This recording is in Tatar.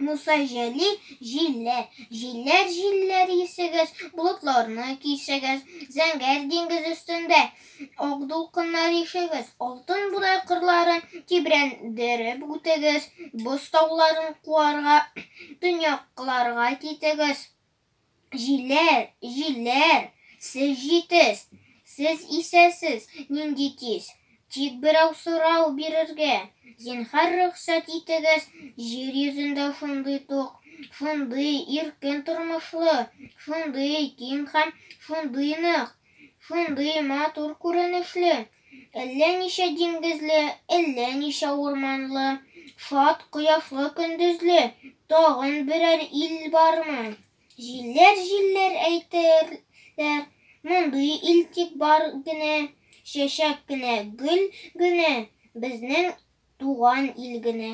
Муса Җәлил, Җилләр, җилләр, җилләр исегез, Болытларны кисегез, Зәңгәр диңгез өстендә Ак дулкыннар ишегез, Алтын бодай кырларын Тибрәндереп үтегез, Боз тауларын куарга Төньякларга китегез. Җилләр, җилләр, сез җитез, Сез исәсез нинди тиз. Тик берәү сорау бирергә, Зинһар рөхсәт итегез, Җир йөзендә шундый тук, Шундый иркен тормышлы, Шундый киң һәм шундый нык, Шундый матур күренешле, Әллә ничә диңгезле, әллә ничә урманлы, шат кояшлы көндезле тагын берәр ил бармы? Җилләр, җилләр әйтерләр, мондый ил тик бар генә, чәчәк кенә, гөл генә, безнең туган ил генә.